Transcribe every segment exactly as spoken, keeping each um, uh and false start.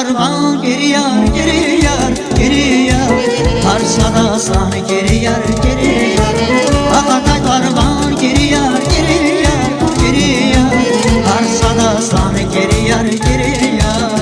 Къурбан, кири яр, кири яр, кири яр, гьар сад аслан кири яр, кири яр. Акъатай къурбан, кири яр, кири яр, кири яр, гьар сад аслан кири яр, кири яр.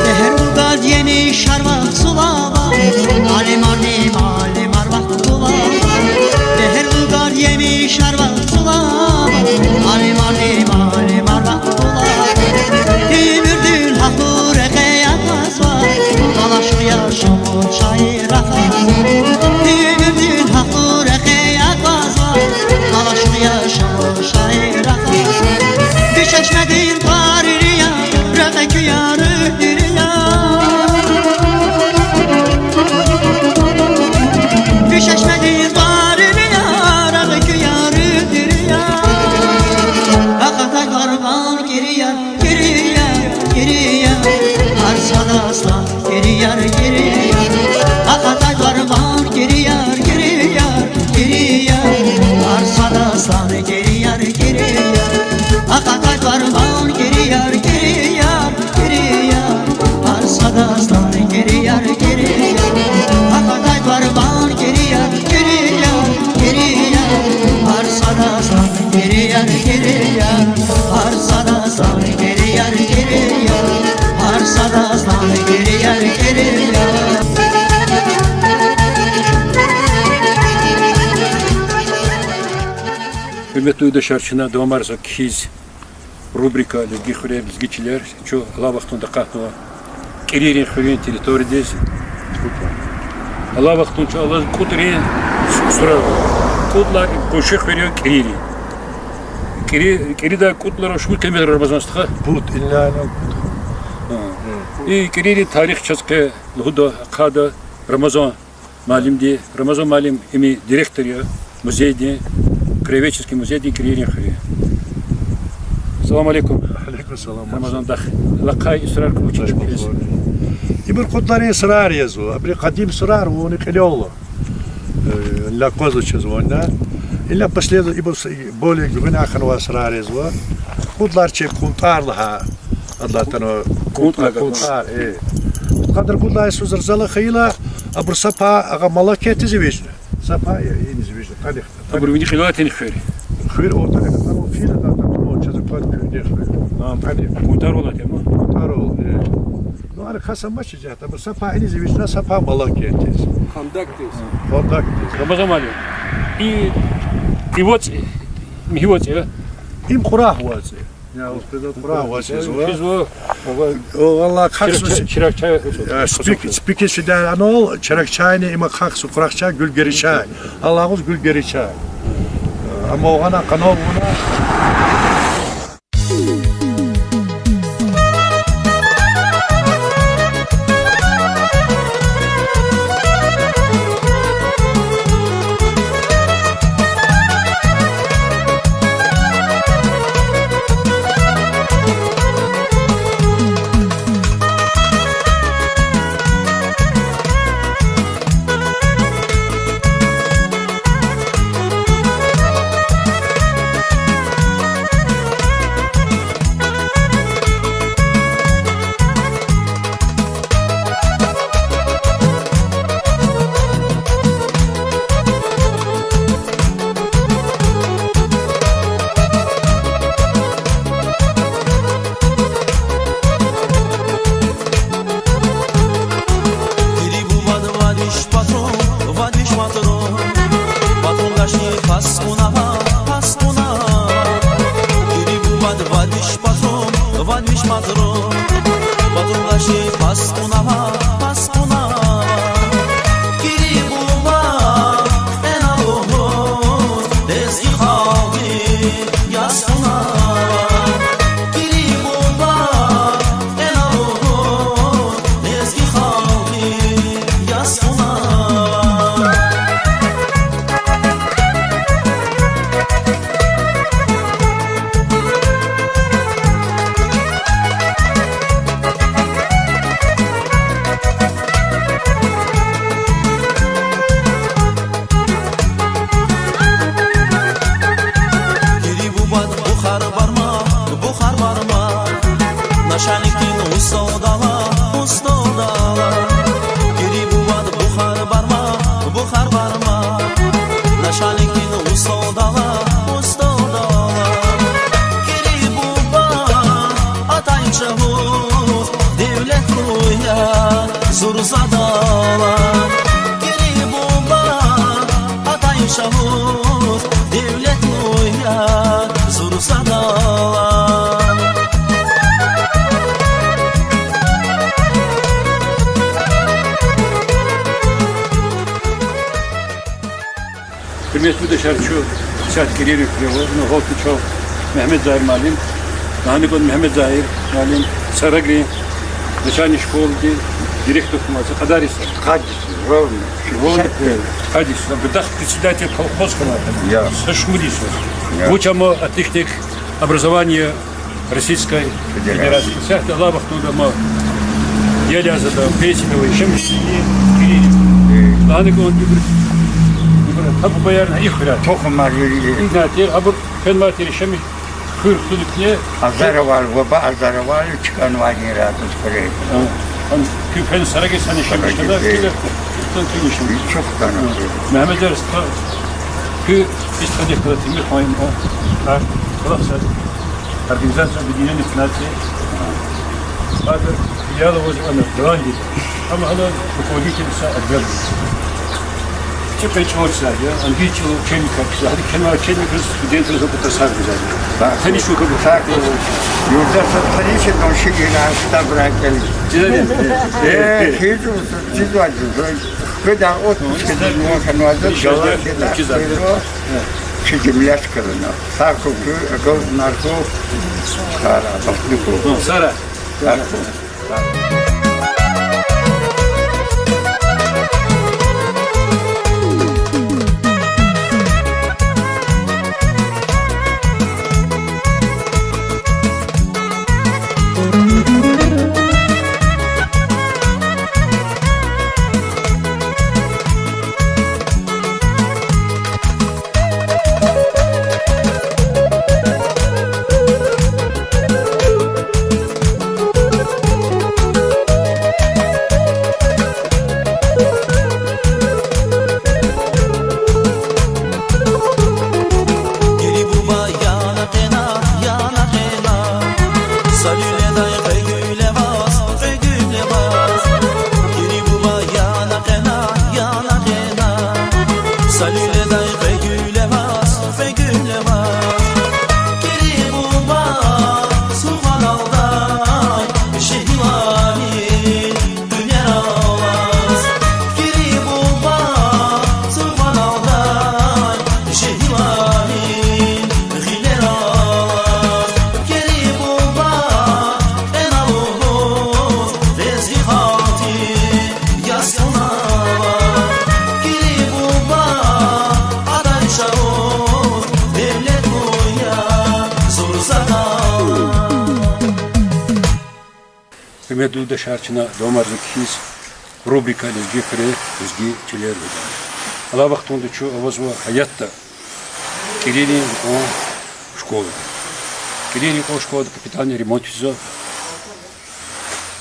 Дегьер вугад емишар вахт сулава, алимарни муаллимар вахт сулава. Дегьер вугад емишар вахт сулава, алимарни муаллимар вахт сулава. Уьмуьрдин гьахъ рекье акъвазва, къалашух яшамиш шаир рахазва. Уьмуьрдин гьахъ рекье акъвазва, къалашух яшамиш шаир рахазва. Виш чешмедин тӀвар вири я, рекье куьн я, руьгь вири я. Виш чешмедин тӀвар вири я, рекье куьн я, руьгь вири я. Акъатай къурбан, кири яр, кири яр, кири яр, гьар сад аслан кири яр, кири яр. Акъатай къурбан, кири яр, кири яр, кири яр, гьар сад аслан кири яр, кири яр. Акъатай къурбан, кири яр, кири яр, кири яр, гьар сад аслан кири яр, кири яр. Акъатай къурбан, кири яр, кири яр, кири яр, гьар сад аслан кири яр, кири яр, гьар сад аслан кири яр, кири яр, гьар сад аслан кири яр, кири яр. Гьуьрметлу юлдашар, чна давамарзава кхьиз рубрика Лезги хуьрер, лезги чилер. Чун алай вахтунда акъатнава КӀирийрин хуьруьн территориядиз. Алай вахтунда чун алаз КӀутӀрин сурар. КӀутӀлар къунши хуьр я КӀирийрин. КӀири-, КӀиридай КӀутӀлара вуч километр, Рамазан стха? Пуд, инлай кӀутӀ. Гьа. И КӀирийрин тарих чаз къе лугьуда, ахъайда Рамазан муаллимди. Рамазан муаллим им директор я музейдин, краеведческий музейдин КӀирийрин хуьруьн. Салам алейкум. Алейкум салам. Рамазан дах, алакай и сурар квачиз. Ибур КӀутӀларин сурар язва, абуру къадим сурар, вуни кьилел ала. Э, лагьайла акъвазва чаз вуна. Инлай последующий, ибур с-, более гуьгъуьнай хьанвай сурар язва. КӀутӀлар чи КӀунтӀар лагьай адлай атанва. КӀунтӀ лагьай. КӀунтӀар, э. Къадир КӀутӀлай йисуз зурзала хьайила, абур са пай агъа Малаккетдиз вижна. Са пай я, иниз вижна, къаних. Абур вини кьилел атана хуьр? Хуьр отар я, къанун фина датӀа туман чаз аквада хуьрдин хуьр. А, къаних. КӀунтӀарвал атанва? КӀунтӀарвал, э. Ну, ана кас амач жат, абур са пай иниз вижна, са пай Малаккетдиз. Хандакдиз. Хандакдиз. Рамазан муаллим, и, и вацӀ, им гьи вацӀ я? Им Кьурагь вацӀ я. Я, уз къвезва Кьурагь вацӀ язва. Физва. О, валлагь, хъахъ Чирагча-, Чирагчай. Э, спик-, спикиз фидай анал, Чирагчайни, има хъахъ Кьурагьчай, Гуьлгеричай. Аллагьуз Гуьлгеричай. Амма вуна къанал вуна. Гьуьрметлу юлдашар, чун исятда КӀирийрин хуьре ава, ина гьалтна чав Мегьамед Загьир муаллим, лагьана кӀанда, Мегьамед Загьир муаллим Сарагрин начальный школадин директор хьанвай, са кьадар йис. Къад йис, ровно. Ровно, э, къад йис. Гада председатель колхоз хьанвай. Я. Са шумуд йис. Я. Вуч ама отличник образования Российской Федерации. Федерации. Исятда алай вахтунда ма, я лязада, пенсияда ва яшамиш, и, и, Э. лагьана кӀанда, ибур, ибур, гьа бубаяр на ихра. Тухумар юри. Ина тир, абур фенвай тир яшамиш, хуьр хтулукни. Азаровал, ваба Азаровал, чканвайни радуз хуьре. А, ам, куь фена Сарагиз яшамиш Сарагиз, хьана, э. Куьле, тан куьн яшамиш. Чухтана. А, Мегьамед Ярстха, куь истхадихъ кала тимир хвайим, а, а, калахсад. Организация Объединённых Наций. Гьадан филиал аваз ана Голландияда. Ам гьана руководитель са отдел. Чи къе чӀал чизвайди я, английский учебникар чизвай. Гьадан кхьенвай учебникриз студентриз акъатар сагъ гузвайди я. Таниш хьухь. Сагъ. Юлдаш, са таниш хьухь, шикилар, штабрай кӀел. Чизвайди я? Э, хизу, чизвайди я. Къведа отпуск, иншаллах, чизвайди я. Чи землячка ана. Сагъ хьухь, акъуднар хьухь. Сара, бахтлу хьухь. Сара. Сагъ хьухь. Кири буба, яна къена, яна къена. Са луьледай кьве гуьле ваз, кьве гуьле ваз. Кири буба, яна къена, яна къена. Са луьледай кьве гуьле ваз, кьве гуьле ваз. Кири буба, цугъаналдай шегьиларин гъилер алаз. Кири буба, цугъаналдай шегьиларин гъилер алаз. Кири буба, кьена лугьуз лезги халкьдин ясунава. Кири буба, атай чаруз девлетлу я зурзатал. Гьуьрметлу юлдашар, чна давамарзава кхьиз рубрика Лезги хуьре, лезги чилер лугьудай. Алай вахтунда чун авазва гьаятда КӀирийрин юкьван школада. КӀирийрин юкьван школада капитальный ремонт физва.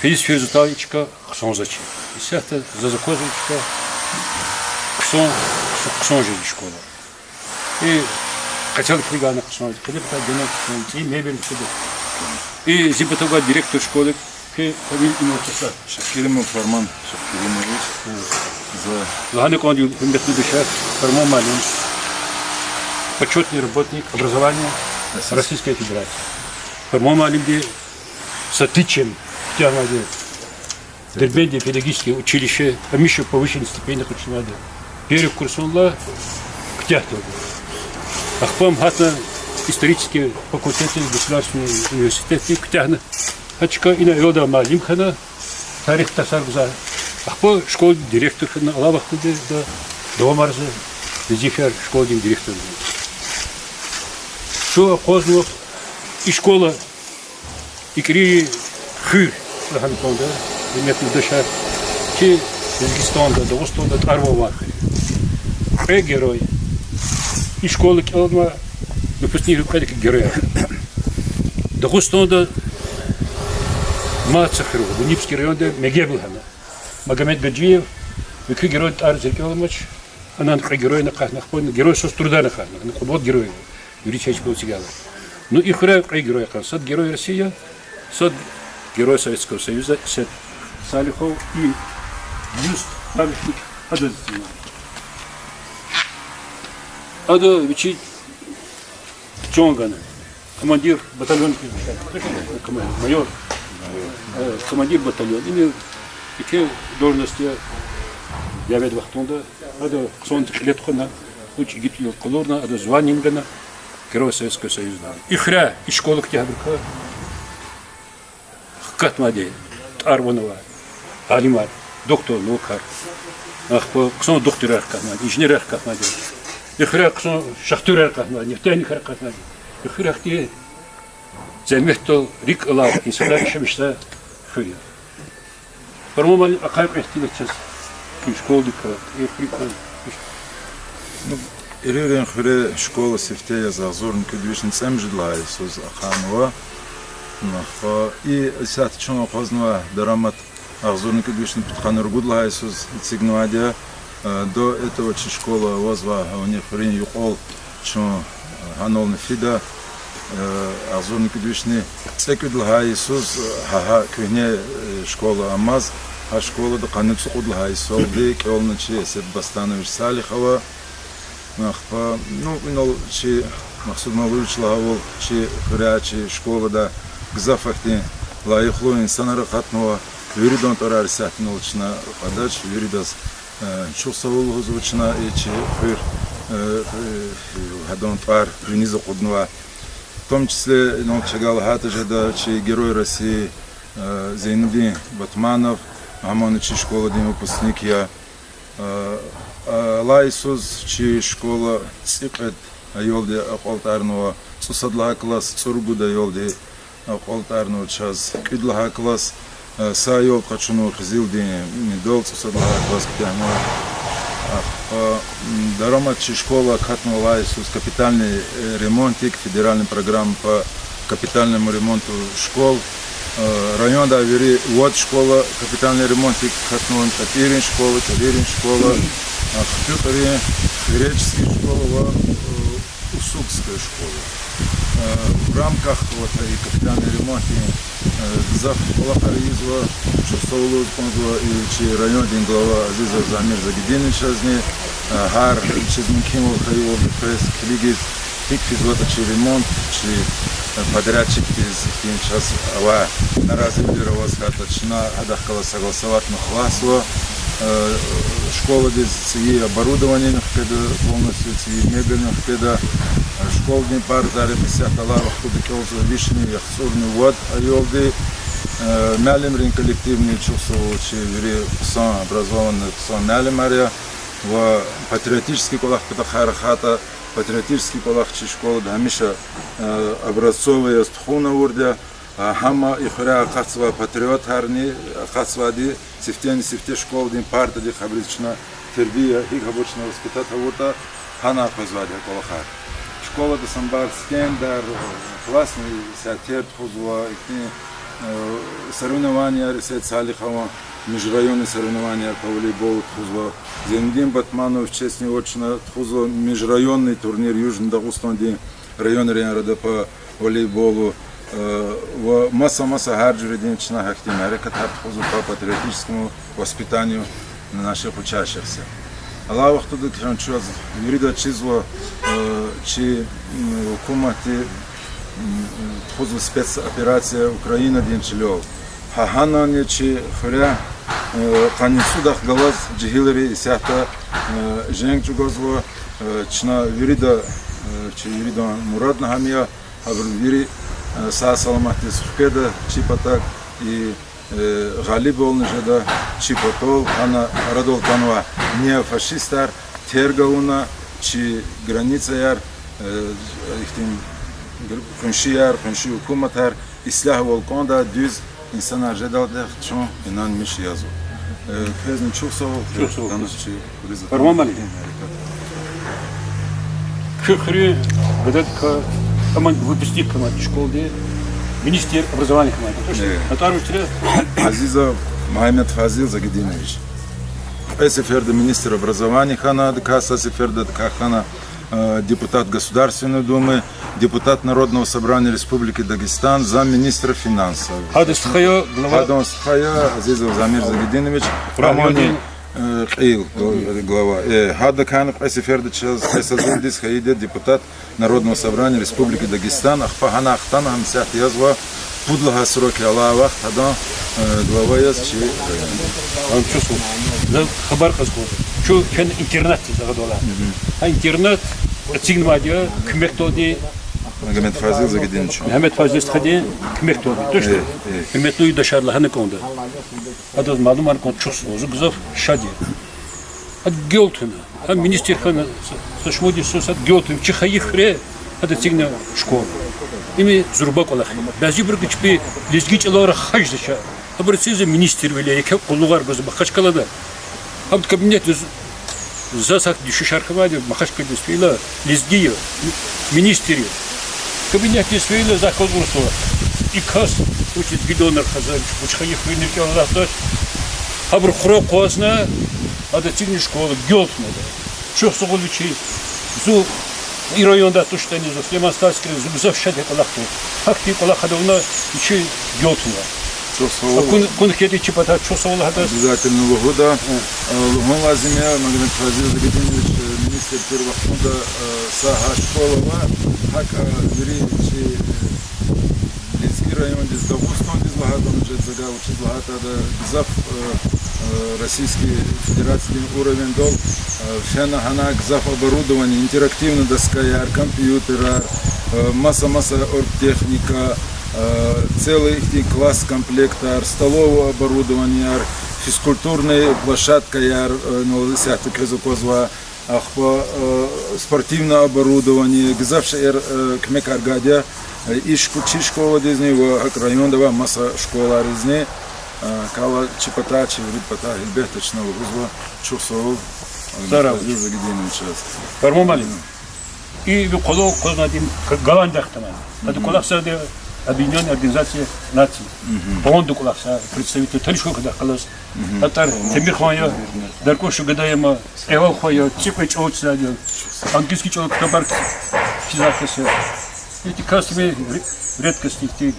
Физ физватӀа, и чка хъсанзавач. Исятда заз аквазва и чка хъсан, хъсан жез и школа. И къецел килигайла хъсан, килигайтӀа гена хъсан, и мебель килигайтӀа. И зи патав гвай директор школы, куь фамилия, имя, отчество? Шакиров Фарман Шакиринович. За. Лагьана кӀанда, гьуьрметлу юлдашар, Фарман муаллим, почётный работник образования Российской Федерации. Фарман муаллимди са тичем куьтягьнавайди Дербентдин педагогическое училище, гьамиша повышенный степеньда къачунвайди. Первый курсдилай куьтягьдалди. Ахпа ам гьатна исторический факультетдиз государственный университетдиз куьтягьна. Гьа чка ина аялдин муаллим хьана, тарих тарсар гузвай. Ахпа школадин директор хьана, алай вахтунда давамарзава везифаяр школадин директордин. Чун акъвазнава и школа, и КӀирийрин хуьр, лагьана кӀанда, гьуьрметлу юлдашар, чи Лезгистанда, Дагъустанда тӀвар-ван авай хуьр я. Кьве герой. И школа кӀелнавай выпускникрин кьведик герой я. Дагъустанда мад са хуьр ава, Буйнакский районда Мегеб лагьана. Магомед Гаджиев, муькуь геройрин тӀвар зи рикӀел амач, анал кьве герой акъатна, ахпа герой соцтруда акъатна, ну, къудрат герой я, Юрий Чечпулцигала. Ну, и хуьре кьве герой акъатна, сад Герой России, сад Герой Советского Союза, Исет Салихов и бюст, памятник адаз тунва. Ада вичи чан гана. Командир батальон, майор. Э, командир батальон. Ина ике должность я, я вед вахтунда. Ада хъсан кьиле тухвана. Вуч игитвилел къалурна, адаз звание гана, Герой Советского Союза. И хуьре, и школа куьтягьбурукай хкатнавайди тӀвар-ван авай алимар, доктор наукаяр. Ахпа хъсан духтурар хкатнавайди, инженерар хкатнавайди. И хуьре хъсан шахтёрар хкатнавайди, нефтяникар хкатнавайди. И хуьрехъди зегьметдал рикӀ алай инсанар яшамиш жезвай хуьр я. Парман муаллим, ахъай кьве ихтилат чаз и школадикай, и хуьруькай. Ну, Иририн хуьре школа сифте яз агъзурни кӀуьд вишни цӀемуьжуьд лагьай йисуз ахъайнава. Ахпа и исятда чун акъвазнавай дарамат агъзурни кӀуьд вишни пудкъанни ругуд лагьай йисуз эцигнавайди я. Э, до этого чи школа авазвай гьавани хуьруьн юкьвал чун, э, гьанални фида, э, агъзурни кӀуьд вишни цӀекӀуьд лагьай йисуз, э, гьа, гьа куьгьне, э, школа амаз, гьа школада къанни цӀукьуд лагьай йисалди кӀелна чи Эсет Бастанович Салихова. Ахпа, ну, инал чи Махсуд Мавлуевич лагьайвал, чи хуьре, чи школада гзаф ахьтин лайихлу инсанар акъатнава, виридан тӀварар исятда инал чна кьадач, виридаз, э, чухсагъул лугьузва чна, и чи хуьр, э, э, гьадан тӀвар виниз акъуднава. В том числе, инал чавай лагьайтӀа жеда, чи Герой России, э, Зейнудин Батманов, гьамни чи школадин выпускник я. Э, э, алай йисуз чи школа цӀикьвед аялди акьалтӀарнава, цӀусад лагьай класс, цӀуругуд аялди акьалтӀарнава чаз, кӀуьд лагьай класс, э, са аял къачунва къизилдин медал, цӀусад лагьай класс куьтягьнава. Ахпа, м, дарамат чи школа акатнава алай йисуз капитальный, э, ремонтдик, федеральный программа по капитальному ремонту школ. Э, райондай вири вад школа капитальный ремонтдик акатнава: ТӀатӀирин школа, КӀелирин школа, э, Хтуькьрин, Хвереческий школа ва, э, Усугская школа. Э, в рамках аватӀа и капитальный ремонтдин, э, гзаф кӀвалахар ийизва, чухсагъул лугьуз кӀанзава и чи райондин глава Азизов Замир Загидиновичазни, э, гьар чиз мумкинвал хьайивалди къвез килигиз, гьикӀ физватӀа чи ремонт, чи, э, подрядчикдиз, ихьтин чаз авай наразивилер аваз хьайитӀа, чна гьадахъ галаз согласоватьна халасзава, э, школадиз цӀийи оборудованиени хкведа, полностью цӀийи мебельни хкведа, э, школадин партаяр исятда алай вахтунда кӀелзава вишни яхцӀурни вад аялди, э, муаллимрин коллективни чухсагъул чи вири хъсан образованный, хъсан муаллимар я, ва патриотический кӀвалах патахъай рахайтӀа, патриотический кӀвалах чи школада гьамиша, э, образцовый яз тухун авурди я, а, гьам и хуьре акъатзавай патриотарни акъатзавайди, сифтени-сифте школадин партадихъ гьабуриз чна тербия, гьикӀ гьабур чна воспитать авуртӀа, гьана къвезвайди я кӀвалахар. Школада самбар стендар, классный сятер тухузва, ихьтин, э, соревнованияр Эсет Салихован межрайонный соревнованияр по волейболу тухузва. Зейнудин Батманован честни вад чна тухузва межрайонный турнир Южный Дагъустандин районрин арада по волейболу, э, ва маса-маса гьар жуьредин чна гьахьтин мярекатар тухузва по патриотическому воспитанию наших учащихся. Алай вахтунда чаз вирида чизва, э, чи, м, гьукуматди, м, тухузва спецоперация Украинадин чилел. Гьа гьанани чи хуьре, э, къанни цӀудахъ галаз жегьилри исятда, э, женг чӀугвазва, э, чна вирида, э, чи виридан мурадни гьам я, гьабуру вири, э, сагъ-саламатдиз хкведа чи патав, и, э, гъалибвални жеда чи патал. Гьана арадал атанвай неофашистар терг авуна чи границаяр, э, ихьтин къуншияр, къунши гьукуматар ислягьвал кӀандай дуьз инсанар жедалди чун инанмиш язва. Э, квезни чухсагъул, Чухсагъул. Квез чи хуьруьз Парман муаллим. Куь хуьруьн гададикай, аман выпускник квай школдин министр образования квай. Точно? Э. ТӀвар вучтир я? Азизов Мегьамед Фазил Загидинович. Кьве сеферда министр образования хьана, адакай са сеферда адакай хьана, э, депутат Государственной Думы, депутат Народного собрания Республики Дагестан, замминистра финансов. Гьадан стха я глава. Гьадан стха я Азизов Замир Загидинович, Рагьманин, э, кьил, глава. Э, гьадакайни кьве сеферда чаз, кьве сефердиз хьайиди депутат Народного собрания Республики Дагестан, ахпа гьана хтана, гьам исятда язва, пуд лагьай срок я алай вахт гьадан, э, глава яз чи, э, Ам чус. За хабар кьаз кӀанда. Чун фена интернатдиз агъадайла. Гьа интернат эцигнавайди я куьмекдалди Магомед Фазил Загидинович. Мегьамед Фазил стхадин куьмекдалди. Тушни, гьуьрметлу юлдашар, лагьана кӀанда. Гьадаз малумарна кӀанда, чухсагъул, зун гзаф шад я. Гьада гел туна. Гьа министр хьана, са, са шумуд йис сад гел туна. Чи хайи хуьре гьада эцигна школа. Им зурба кӀвалах я. Бязибуру чпи лезги чӀалал рахазвач. Абуру эцигзава министрвиле, еке къуллугъар гузва Махачкъалада. Абурун кабинетдиз, заз гьакӀ дуьшуьшар хьанвайди я, Махачкъаладиз фейила, лезги я, министр я. Кабинетдиз фейила, захъ галаз урусла. И кас вуч лезгидал рахазва, вуч хайи хуьре кӀелзавач. Абуру хура акъвазна, гьада эцигна школа, гел туна гьада. Чухсагъул вичи, зун и районда туш къени, зун Сулейман-Стальский район, зун гзаф шад я кӀвалах туш. Гьахьтин кӀвалах гьада авуна, вичи гел туна. Чухсагъул. Акун, куьн хьайитӀа чи патай чухсагъул гьадаз. Обязательно лугьуда. Э, лугьун лазим я, Магомед Фазил Загидинович, э, министр тир вахтунда, э, са гьа школа ава, гьакӀ, э, вири чи, э, лезги райондиз, Дагъустандиз лагьайтӀа, ну, жезвай, вучиз лагьайтӀа ада гзаф, э, э, Российский Федерациядин уровеньдал, э, фена гьана гзаф оборудование, интерактивный доскаяр, компьютерар, э, маса-маса оргтехника, э, целый ихьтин класс комплектар, столовый оборудованияр, физкультурный площадкаяр, э, ну, исятда квез аквазва, ахпа, э, спортивное оборудование, гзаф шейэр, э, куьмекар гайиди я, э, и шко-, чи школадизни ва гьакӀ районда авай маса школайризни, э, кала чи патай, чи вири патай, гьелбетда, чна лугьузва, чухсагъул, э, Сара Михаил Загидиновичаз. Карман муаллим. И ви къвалав акъвазнавайди Голландиядихъ атанвай. Адан кӀвалахзавайди Объединённые Организации Наций. ООН-дин кӀвалахзавай представитель, таниш хьухь адахъ галаз. Атар Темирхан я, Даркуша гада я ма, кьегьал хва я, цӀикьвед чӀал чизвайди я. Английский чӀалал ктабар кхьизвай кас я. Ихьтин кас редкостный ихьтин.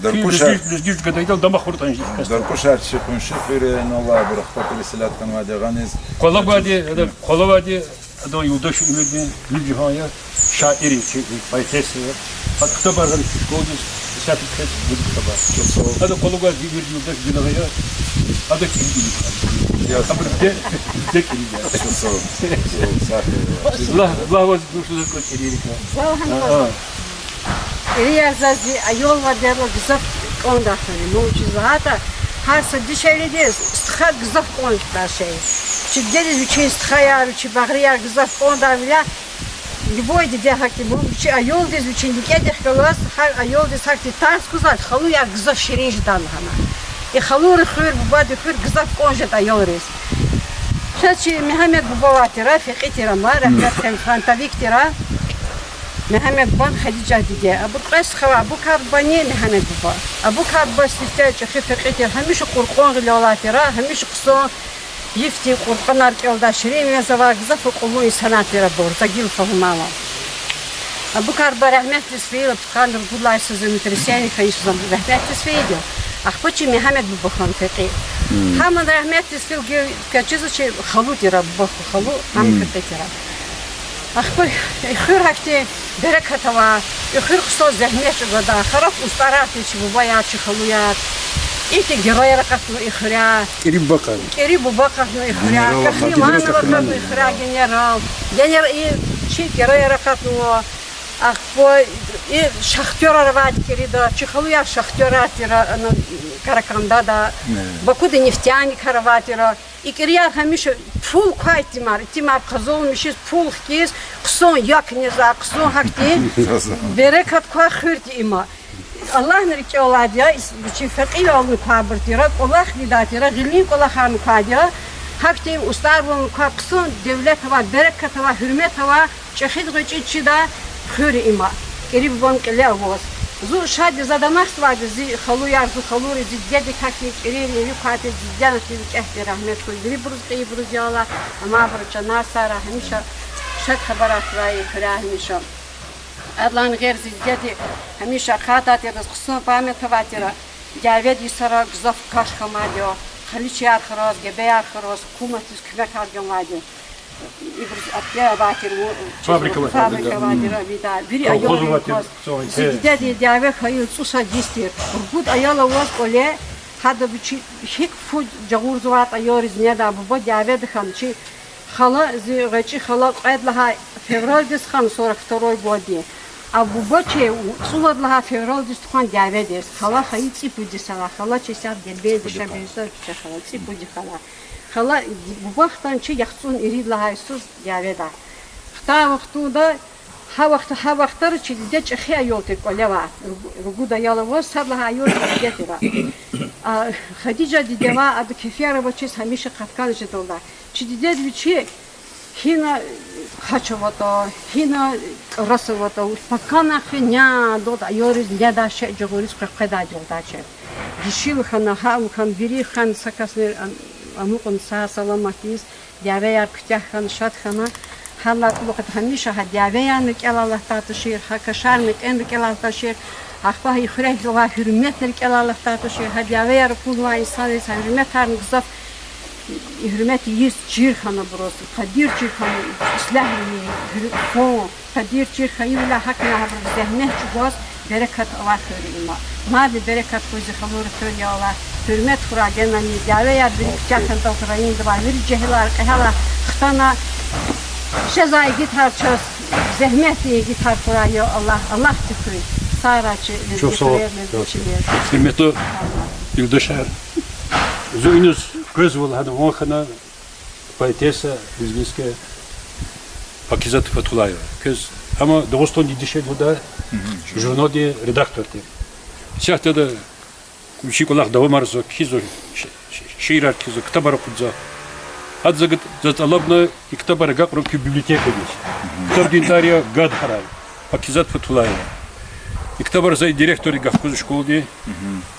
Даркуша лезги, лезги гадайдал дамах хьуртӀани ихьтин кас. Даркуша чи къунши хуьр я, ина Аллагь, абур ахпа переселять хьанвайди я гьаниз. Къвалавайди, ада, къвалавайди, адан юлдаш Эмирдин Нур-Жигьан я, шаир я, чи поэтесса я. Ада ктабар гъана чи школадиз, исятда кхьиз гуз ктабар. Ада къвалавайди Эмирдин юлдаш Гуьнагъа я, ада кӀиридин. Абур диде, диде кӀириди я. Лагь, лагь ваз дуьшуьдаз кӀан кӀиририкай. КӀирияр заз зи аялвилерилай гзаф кӀандай хьана, ну, вучиз лагьайтӀа, гьар са дишегьлидиз стха гзаф кӀан жедай шей. Чи дидедиз вичин стхаяр, вичин багърияр гзаф кӀандайвиляй, любой диде гьакӀ я, ну, вичин аялдиз, вичин некӀедихъ галаз, гьар аялдиз гьахьтин тарс гузвайди халуяр гзаф ширин жедай лагьана. И халуди хуьр, бубади хуьр гзаф кӀан жеда аялриз. Чаз чи Мегьамед буба авай тир, фекьи тир ам, рагьметлу, фронтовик тир. Мегьамед бубани Хадижат диде. Абур кьве стха авай, Абукар бубани Мегьамед буба. Абукар буба сифте чӀехи фекьи тир, гьамиша Къуръан гъиле алай тир, гьамиша хъсан йифди Къуръанар кӀелдай, ширин ванцавай, гзаф акьуллу инсанар тир абур, за гила фагьумайла. Абукар буба рагьметдиз фейила, пудкъанни ругуд лагьай йисуз землетрясение хьайи йисуз рагьметдиз фейиди я. Ахпа чи Мегьамед буба хьана фекьи. Гьамни рагьметдиз фейила, гила квез чизва, чи халу тир, буба халу, гьам фекьи тир. Ахпа и хуьр гьахьтин берекат авай, и хуьр хъсан зегьмет чӀугвадай, харах устӀарар тир чи бубаяр, чи халуяр. Ихьтин геройяр акъатнава и хуьряй. КӀири буба акъатнава и хуьряй, генерал, къагьриманар акъатнава и хуьряй, генерал. Генер-, и чи геройяр акъатнава. Ахпа и шахтёрар авайди кӀирида, чи халуяр шахтёрар тир, ана, Каракандада, Бакуда нефтяникар авай тир. И кӀирияр гьамиша пул квай итимар, итимар къазанмишиз, пул хкиз, хъсан як незвай, хъсан гьахьтин берекат квай хуьр тир има. Аллагьни рикӀелай я, вичин фекьивални квайбур тир, кӀвалах ийидай тир, гъилин кӀвалахарни квайди я, гьахьтин устӀарвални квай, хъсан девлет авай, берекат авай, гьуьрмет авай, чӀехиди гъвечӀиди чидай хуьр я има, кӀири бубани кьиле аваз. Зун шад я, за дамахзавайди я зи халуяр, зи халури, зи дидедик гьахьтин кӀирийри иви квай тир, зи дидедихъни викӀегьди рагьмет хьуй, вирибуруз кьейибуруз, я Аллагь, амайбурун чанар сагърай, гьамиша шад хабарар хьурай и хуьряй гьамиша. Адалай гъейри зи дидеди гьамиша акъатдай тир, хъсан память авай тир, дяведин йисара гзаф каш хьанвайди я, халичаяр хьурай, гебеяр хьурай, гьукуматдиз куьмекар ганвайди я. Ибуруз аптека авай тир, фабрика авай тир, фабрика авай тир, вида, вири колхоз авай тир, колхоз. Зи дидеди дяве хьайила цӀусад йис тир. Ругуд аял аваз кӀвале, гьада вичи гьикӀ фу жагъурзаватӀа, аялриз недай, буба дяведа хьана, чи Хала, зи гъвечӀи хала кьвед лагьай февралдиз хана, сорок второй годдин. А буба чи цӀувад лагьай февралдиз тухвана дяведиз. Хала хайи цӀипуд йис ала, хала чи сад Дербентда яшамиш жезвай куьче хала, цӀипуд йис ала. Хала, буба хтана чи яхцӀурни ирид лагьай йисуз дяведа. Хтай вахтунда, гьа вахт, гьа вахтара чи диде чӀехи аял тир кӀвале авай, руг-, ругуд аял аваз, сад лагьай аял чи диде тира. А, Хадижа дидеди ва ада кефияр авачиз гьамиша къаткан жедалда. Чи дидеди вичи гьина хъач аватӀа, гьина кӀарас аватӀа, пакана хъфена, дуда аялриз недай шей жагъуриз къекъведайдалда чи. Дишил хьана, гьам хьана, вири хьана, са касни ам-, амукьна сагъ-саламатдиз, дявеяр куьтягь хьана, шад хьана. Гьана кьулухъ гьамиша гьа дявеярни рикӀелай алатдай тушир, гьа кашарни кьен рикӀелай алатдай тушир, ахпа гьа хуьрекдилай гьуьрметни рикӀелай алатдай тушир, гьа дявеяр акунвай инсанриз гьа гьуьрметарни гзаф гьуьрмет ийиз чир хьана абуруз, къадир чир хьана, ислягьвилин гьуьр-, фон, къадир чир хьайивиляй гьакӀни абуруз зегьмет чӀугваз берекат авай хуьр я им. Мадни берекат хьуй зи халура хуьр, я Аллагь, гьуьрмет хьурай генани, дявеяр вири куьтягь хьана, Украинада авай вири жегьилар, кьегьалар хтана, жезвай игитар чаз, зегьметдин игитар хьурай, я Аллагь, Аллагьди куьн сагърай чи лезги хуьрер, лезги чилер. Гьуьрметлу юлдашар, зун иниз къвезвайвал гьана ван хьана поэтесса лезгинская Пакизат Фатхуллаева. Квез, амма Дагъустандин дишегьли лугьудай журналдин редактор тир. Исятда ада вичин кӀвалах давамарзава, кхьизва, ш-, ш-, шиирар кхьизва, ктабар акъудзава. Гьада за гад-, заз тӀалабна и ктабар агакьарун куь библиотекадиз. Ктабдин тӀвар я Гадарай, Пакизат Фатхуллаева. И ктабар за и директорди гаф гузва школадин.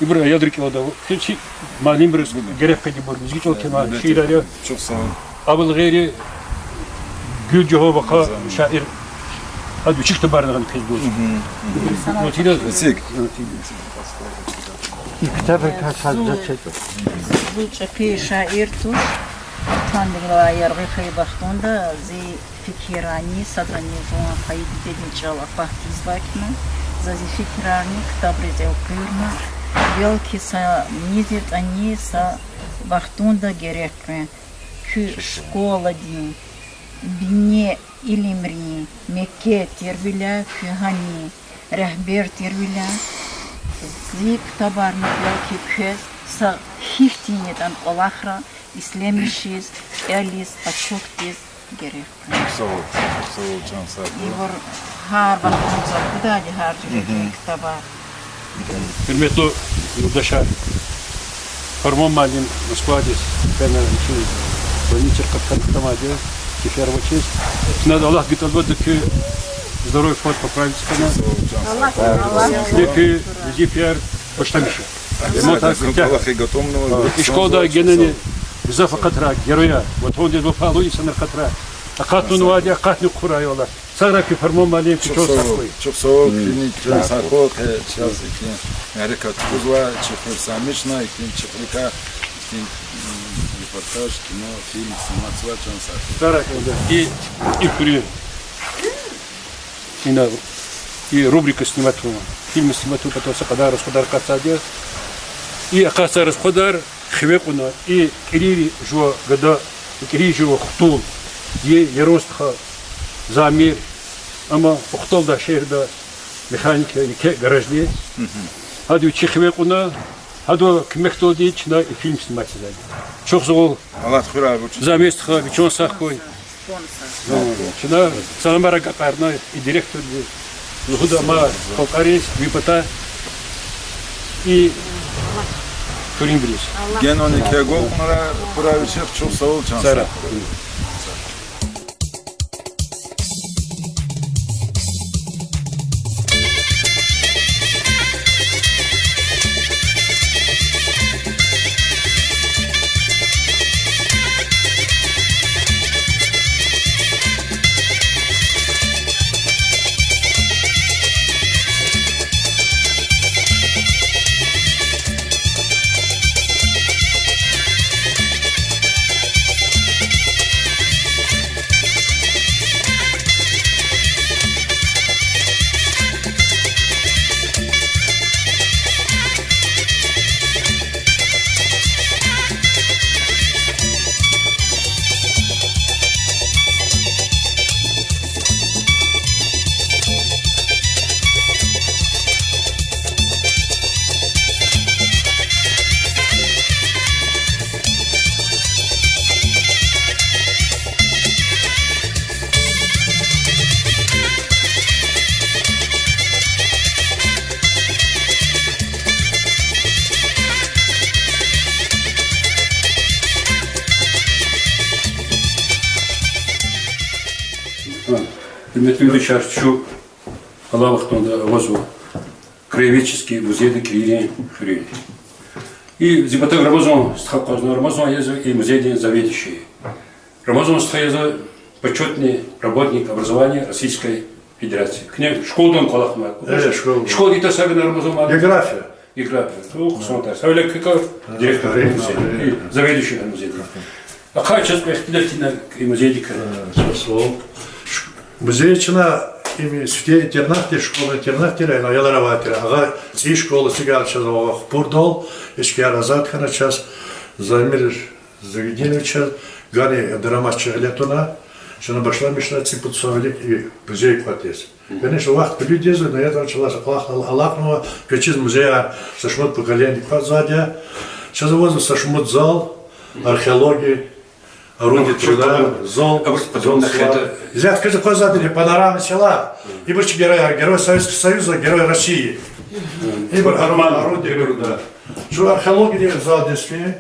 Ибур аял рикӀелай ава. Чи муаллимриз герек къведайбур, лезги чӀал кхьенвай шиирар я. Абурал гъейри Гуьлжагьан вахъа шаир, ада вичин ктабарни гьана квез гуз. И ктабрикай заз чеда. Зун чӀехи шаир туш, ватандилай яргъи хьайи вахтунда зи фикирарни, садрани жуван хайи дидедин чӀал акъатзавай хьана, за зи фикирарни ктабриз элкъуьрна, белки са мизитӀани са вахтунда герек къвен. Куь школадин бине илимрин мектеб тирвиляй, куьн гьанин регьбер тирвиляй, зи ктабарни белки квез са хьихьтин ятӀани кӀвалахра ишлемишиз, кӀелиз, ачухтиз герек. Сагъ ol, сагъ ol, чан сагъ ol. Ибур гьар вахтунда акъудайди, гьар жуьредин ктабар. Гьуьрметлу юлдашар, Парман муаллим Москвадиз фена, вичин больницада катамайди, кефияр авачиз. Чна Аллагьдивай тӀалабда куь здоровье, фонд поправиться хьана. Куь везифаяр башламишна. Ремонтар куьтягь. И школада генани гзаф акъатрай геройар, ватандиз вафалу инсанар акъатрай. Акъатнавайди акъатни хъурай, я Аллагь. Сагърай куьн, Парман муаллим, куь чан сагъ хьуй. Чухсагъ ol, куьнни чан сагъ хьуй, къе чаз ихьтин мярекат тухузвай, чи хуьр сагъмишна, ихьтин чухрикай, ихьтин репортаж, кино, фильм сниматьзавай, чан сагъ хьуй. Сагърай куьн. И, и хуьруьн, ина, и рубрика снимать авун, фильм снимать авун патал са кьадар расходар акъатзавайди я. И акъатзавай расходар хиве кьуна, и кӀирийри жува гада, и кӀирийри жува хтул, зи Яран стха Замир, амма Ухталдай шегьерда механик я, еке гараждиз. Гьада вичи хиве кьуна, гьадан куьмекдалди чна и фильм снимать ийизвайди. Чухсагъул, Замир стха, ви чан сагъ хьуй. Чна саламар агакьарна и директорди, лугьуда ама халкьариз ви патай, и хуьруьнбуруз. Генани квез агалкьунар хьурай вичихъ, чухсагъул, чан сагъ хьуй. Гьуьрметлу юлдашар, чун алай вахтунда авазва краеведческий музейда килигин хуьруьн. И зи патав Рамазан стха акъвазнава, Рамазан я зи и музейдин заведующий. Рамазан стха я зи почётный работник образования Российской Федерации. Куьне школадин кӀвалахнавай. Э, школа. Школадин итар сагана, Рамазан муаллим? География. География. О, хъсан тар. Гьавиляй куь кар директор музея, заведующий музейдин. Ахъа чаз квехтида тина и музейдикай. Э, чаз сул. Ш-, музей чна им сифте интернат тир, школа-интернат тир, ина аялар авай тир. Агъа цӀийи школа сигал чаз ава хупурдал, ишкияр азад хьана чаз, Замир Загидиновичаз гани дарамат чагъ гъиле туна, чна башламишна цӀипуд йисан вилик и музей кӀватӀиз. Конечно, вахт кьилиз жезва, но ятӀани чалай са кӀвалах ал-, алакьнава, квез чиз музеяр са шумуд поколение кваз звайди я. Чаз авазва са шумуд зал, археология, орудие труда, зал, зал сувар. Исятда квез аквазвайди я панорамный села, ибур чи геройяр, Герой Советского Союза, Герой России. Ибур орудие труда. Чун археологиядин зал дестин.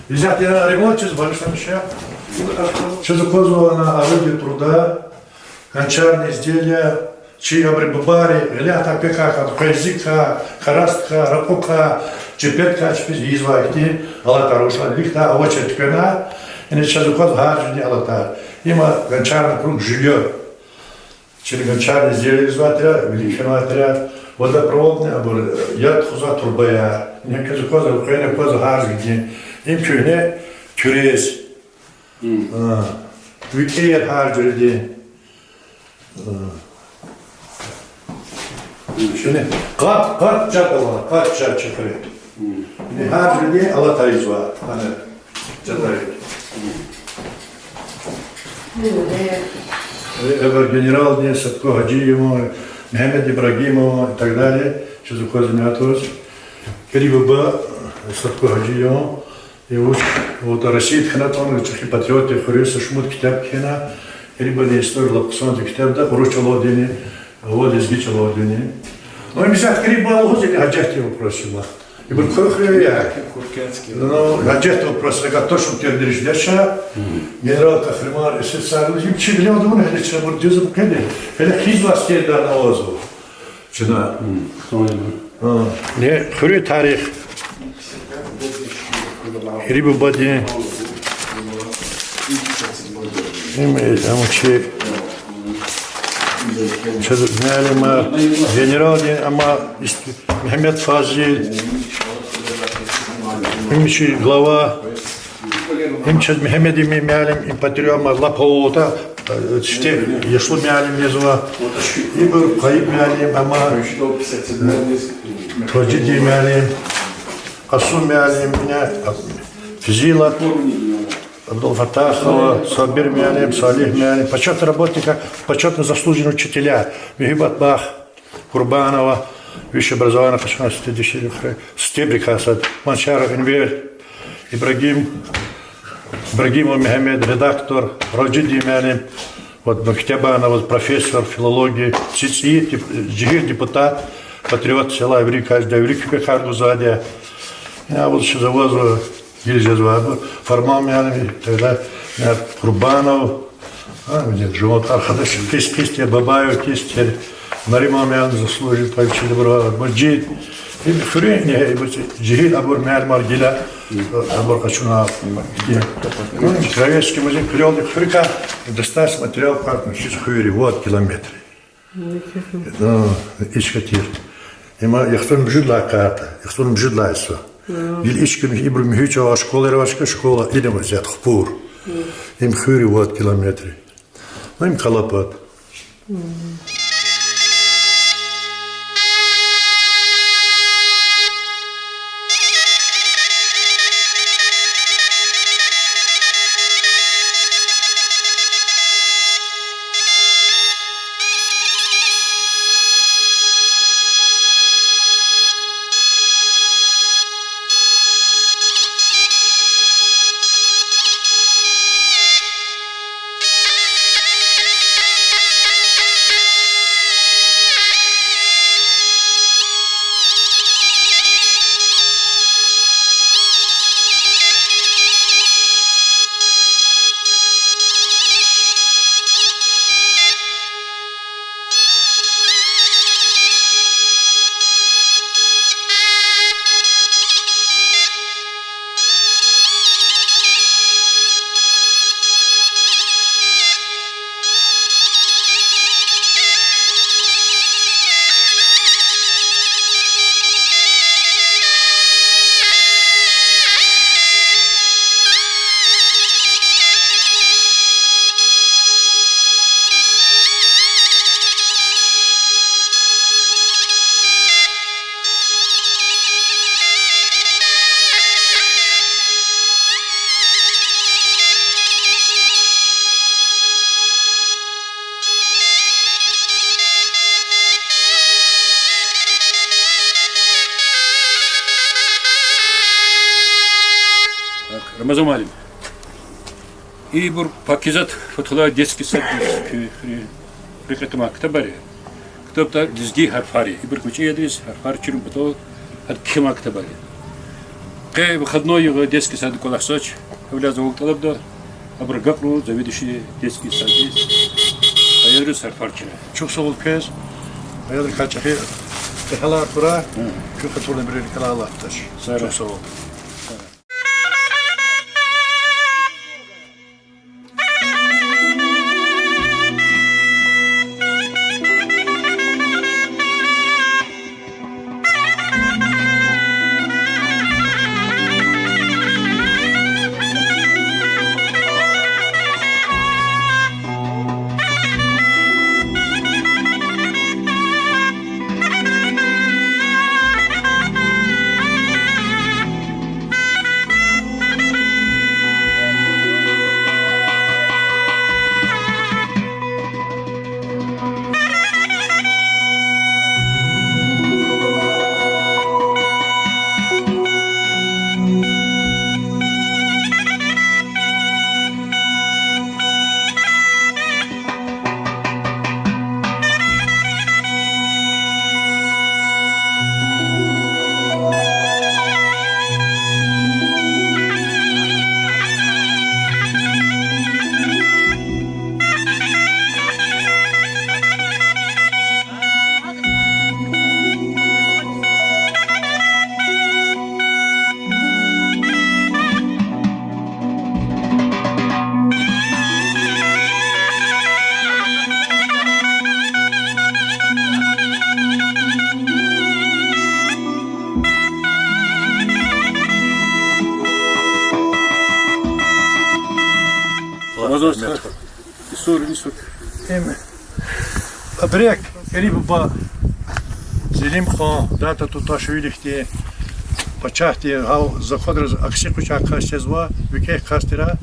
Исятда ремонт чиз башламишна. Чаз аквазва орудие труда, гончарные изделия, чи абурун бубайри гъиле атай пекарка, къвезикай, карасдикай, ракьукай, чепеткай чпиз ийизвай ихьтин алатар, вуч лугьуда, овочи туьквена, ина чаз аквазва гьар жуьредин алатар. Има гончарный круг, жильё. Чна гончарный изделияр ийизвай тир, вилик фенвай тир, водопроводный абур, яд тухузвай турбаяр. Ина квез аквазва, къене аквазва гьар жуьредин. Им куьгьне куьрез. А, викӀер гьар жуьредин. А. Ина къат, къат жад ава, къат жад чи хуьре. Ина гьар жуьредин алатар ийизва. Ана, жадай. Э, эвел генералдин Садко Гьажиеван, Мегьамед Ибрагимован и так далее, чаз аквазмай туш. Кири буба Садко Гьажиеван, и вуч, вот, Россиядин хьанатӀани чӀехи патриот я, хуьруьз са шумуд китаб кхьена, Кири бубадин история лап хъсанди китабда, урус чӀалалдини, ва лезги чӀалалдини. Ну, им исятда Кири буба лугьуз, или Гьажетдин вопрос има. Ибур куь хуьряй я. Ну, Гьажетдин вопрос, эгер точно тердериш деша, генерал Кахриман, эсэсар, им чи виле авуна, гьеле чна абур дуьз къведа, гьеле хизва стерда авазва. Чна. А. Не, хуьруьн тарих. Кири бубадин. Им, э, ам чи, чаз муаллим, генералдин, ама ист-, Мегьамед Фазил. Им чи глава. Им чаз Мегьамед Эмин муаллим, им патриот, ама лап авалда, э, сифте яшлу муаллим жезва. Ибур Къайиб муаллим, ама, э, Тажидин муаллим, Къасум муаллим, ина, Физилат Абдулфатахова, Сабир муаллим, Салигь муаллим, почётный работник, почётно заслуженные учителя, Муьгьуьббат Бах, Курбанова, высшее образование къачуна, сифте дишегьли хуьре, сифте бри кас ада, Манчаров Энвер, Ибрагим, Ибрагимов Мегьамед, редактор, Ражидин муаллим, вот, Мактебанов, вот, профессор филологии, ци-, ци-, деп-, жегьил депутат, патриот села, вири кас, да, вири куь пекар гузвайди я. Я, вот, чаз авазва, гила жезвай, Фарман муаллим, тогда, я, Курбанов, а, где, жуван архадаш, кис, кис тир, Бабаев, кис тир, Нариман муаллим заслуженный, тайчи добро, Мажид. И хуьруьн, не, и жегьил абур муаллимар гила, абур къачуна, где. Ну, Краеведческий музей куьрелди, хуьруькай достать материал кватӀна, чиз хуьре, вот, километр. Ну, ичка тир. Има яхцӀурни муьжуьд лагьай карта, яхцӀурни муьжуьд лагьай йисуз. Гила ичка ибуру муьгьуьд чӀаван школаяр авачка, школа, илим вазет хупур. Им хуьре вад километр. Ну, им калапат. Рамазан муаллим, ибур Пакизат Фатхуллаева детский саддиз куь хуьре рекье таман ктабар я. КтабтӀа лезги гьарфар я. Ибур кӀвачи ядриз гьарфар чирун патал гьада кхьенвай ктабар я. Къе выходной югъ, детский садда кӀвалахзавач, гьавиляй завал тӀалабда, абур агакьрун заведующий детский саддиз, аялриз гьарфар чира. Чухсагъул квез, аялрикай чӀехи кӀелайбур хьурай, куь хатурни бирер кӀелайла артач. Чухсагъул. Исур, исур. Им абурук кӀани буба Зелимхан Дататуташвили хьтин пачагьдин гьал законриз акси къведай кас жезва, викӀегь кас тир.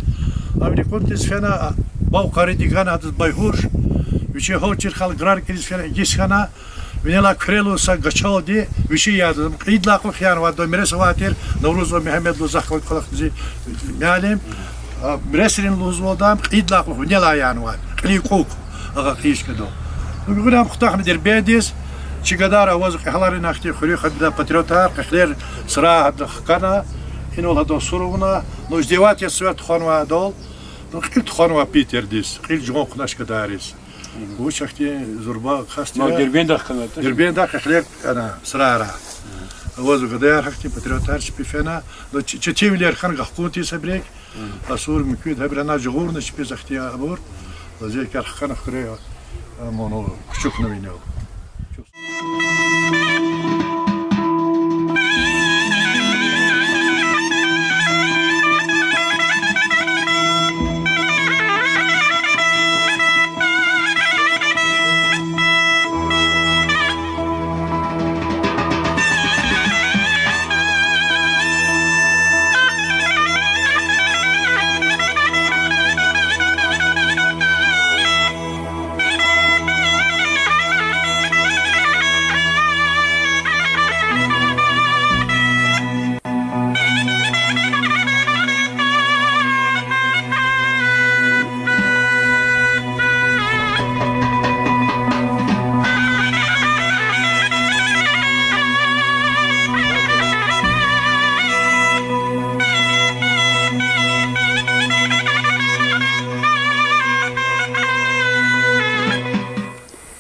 Ам икьван тийиз фена, бав къариди гана адаз Байгьуш, вичи гьал чир хьайила грар кӀелиз фена, игиз хьана, винелай куьрелди са гачалди вичи яда, кьейидалай кьулухъ янвайди, мирес авай тир, Наврузова Мегьамед лугьуз захъ галаз кӀвалахзавай муаллим, а, миресрин лугьузвалда ам кьейидалай кьулухъ винелай янвай, кьилин кьукӀ, агъа кьейиш хьайила. Гуьгъуьна ам хутахна Дербентдиз, чи гадайри авазва кьегьаларин ахьтин хуьруьн хабида патриотар, къехлер сра гьада хкана, инал гьадан сур авуна, ну, издевательство тухванвайдал, ну, кьил тухванвай Питердиз, кьил жуван хъунач гадайриз. Вуч ахьтин зурба кас тир. Дербентда хкана, Дербентда къехлер, ана, срара. Авазва гадаяр гьахьтин патриотар чпи фена, ну, ч-, четинвилер хьана гахкун тийиз абурук. Асур муькуьд гьабур ана жагъурна чпиз ахьтин абур. Лазейкар хкана хуьре, а, муну кучукна винел.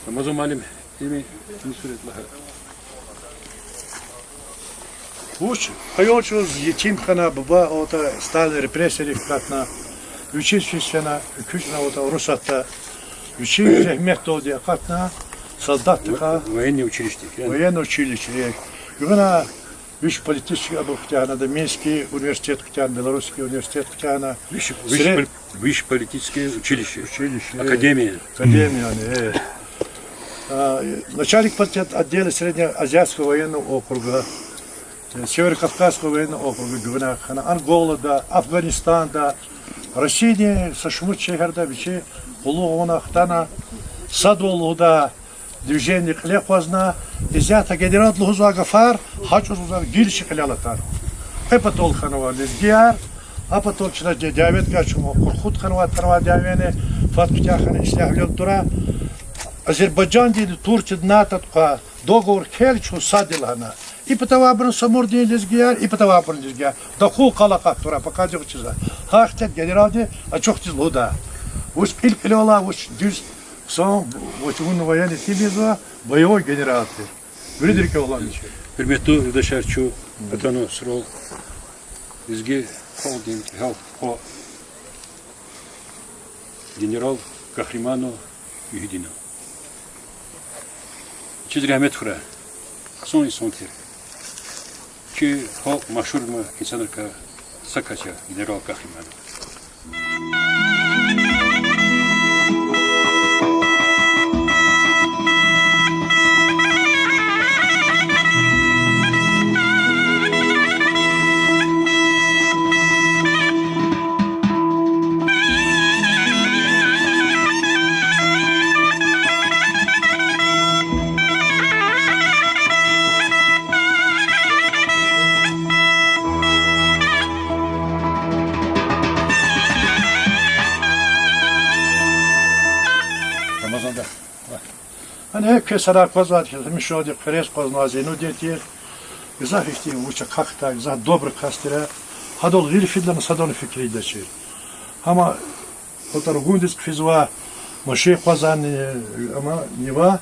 Рамазан муаллим, ими, ими сурет лагьай. Вуч, аял чӀавуз етим хьана, буба аватӀа, Сталин репрессиядик акъатна, вичиз физ фена, экуьчӀна аватӀа Урусатда, вичи зегьметдалди акъатна, солдатдикай. Военное училище, я? Военное училище, э. Гуьгъуьна виш политический абур куьтягьна, ада Минский университет куьтягьна, Белорусский университет куьтягьна. Высшее, высшее поли-, высшее политическое училище. Училище, э. Академия. Академия, э. А, начальник политотдела Среднеазиатского военного округа, э, Северо-Кавказского военного округа гуьгъуьна хьана, Анголада, Афганистанда, Россиядин са шумуд шегьерда вичи къуллугъ авуна хтана, садвал лугьудай движение кьиле акъвазна, исятда генералди лугьузвай гафар гьа чӀавуз лугьузвайла гилши кьилел атана. Къе патал хьанва лезгияр, А патал чна де-, дяведикай чун къурхуд хьанва, тарва дявени, фад куьтягь хьана ислягьвилелди тура. Азербайжандин, Турциядин, НАТОдин кьван договор кхьейла чун сад я лагьана. И патавайбурни Самурдин лезгияр, и патавайбурни лезгияр. Дохув къал акъатура, показывать ийизва. Гьахьтин генералди ачухдиз лугьуда. Вуч кьил-кьилел алай, вуч дуьз хъсан, вуч вун военный тип ийизва, боевой генерал тир. Вирида рикӀел алай мичӀи. Гьуьрметлу юлдашар, чун атана сурал лезги халкьдин гьал хва генерал Кагьриманов Муьгьуьддиназ. Вичиз рагьмет хьурай. Хъсан инсан тир. Чи халкь машгьур ма инсанрикай са кас я генерал Кагьриманов. Рамазанда. Гьана квез сара аквазвайди хьиз, гьамишанди хъуьрез акъвазнавай Зейнудин тир. Гзаф ихьтин вуч акахьдай, гзаф добрый кас тир. Гьадал гъил фидалайни садани фикир ийидачир. Гьама патаргундиз хъфизва, машин акъвазарни, ама Нива,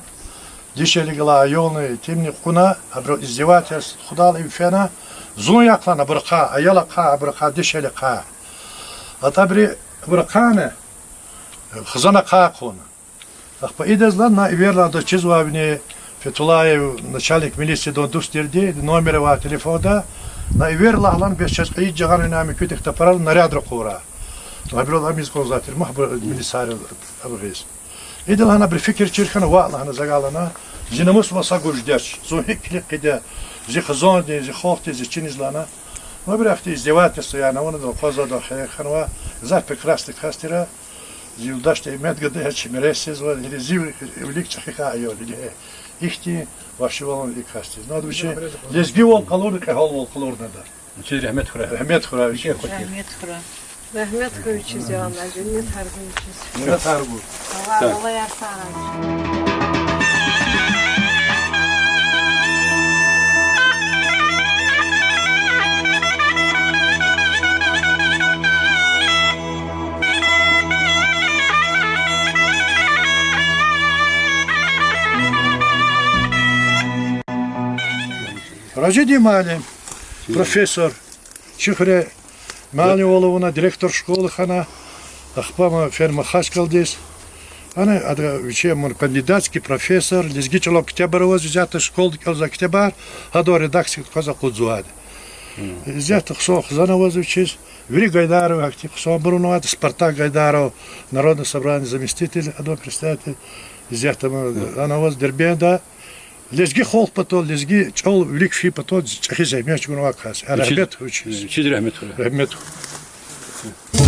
дишегьли галай аялни итимни кьуна, абурал издевательство худал им фена, зун яхъ лагьана абур ахъа, аял ахъа, абур ахъа, дишегьли ахъа. АтӀа абуру, абур ахъайна, хизан ахъа кьуна. Ахпа идаз лагьана, на эвер лагьана, адаз чизвай вини, Фетулаев, начальник милициядин дуст тирди, номер авай телефонда, на эвер лагь лагьана, бес чаз кьейиди жагъанвиняй муькуьдахъ тапарал наряд ракъурай. Гьабурал ам ийиз кӀанзавай тир, муьгьбир милиционеррал абур гъиз. Ида лагьана абуру фикир чир хьана, ваъ лагьана, за гала лагьана, зи намус ва са гуж жедач, зун гьикӀ килиг хъийида зи хизандиз, зи халкьдиз, зи чиниз лагьана. Гьабуру ахьтин издевательство яна, вуна да акъвазвайди хьайи хьанва, гзаф прекрасный кас тир. Зи юлдашди имет гада, гьич мересизва, или зи вилик чӀехи хьайи аял, или гье. Ихьтин вагьшивал авай и кас тир. Над вичи лезгивал къалурна, кьегьалвал къалурна ада. Вичиз рагьмет хьурай. Рагьмет хьурай вичиз. Рагьмет хьурай. Рагьмет хьурай вичиз, я Аллагь, женнетар гуй вичиз. Женнетар гуй. Аллагь, балаяр сагърай. Ражиди муаллим, профессор, чи хуьре муаллимвал авуна, директор школы хьана, ахпа ам фена Махачкъаладиз. Ана ада вичи ман кандидатский профессор, лезги чӀалал ктабар аваз, исятда школада кӀелзавай ктабар, гьадан редакциядиз кваз акъудзавайди. Исятда хъсан хизан аваз вичиз, вири Гайдарован гьахьтин хъсанбур авунвайди, Спартак Гайдаров, Народное собрание заместитель, адан председатель, исятда ам, ана аваз Дербентда, лезги халкь патал, лезги чӀал вилик фин патал чӀехи зегьмет чӀугунвай кас. Рагьмет хьуй вичиз. Вичиз рагьмет хьурай. Рагьмет хьуй.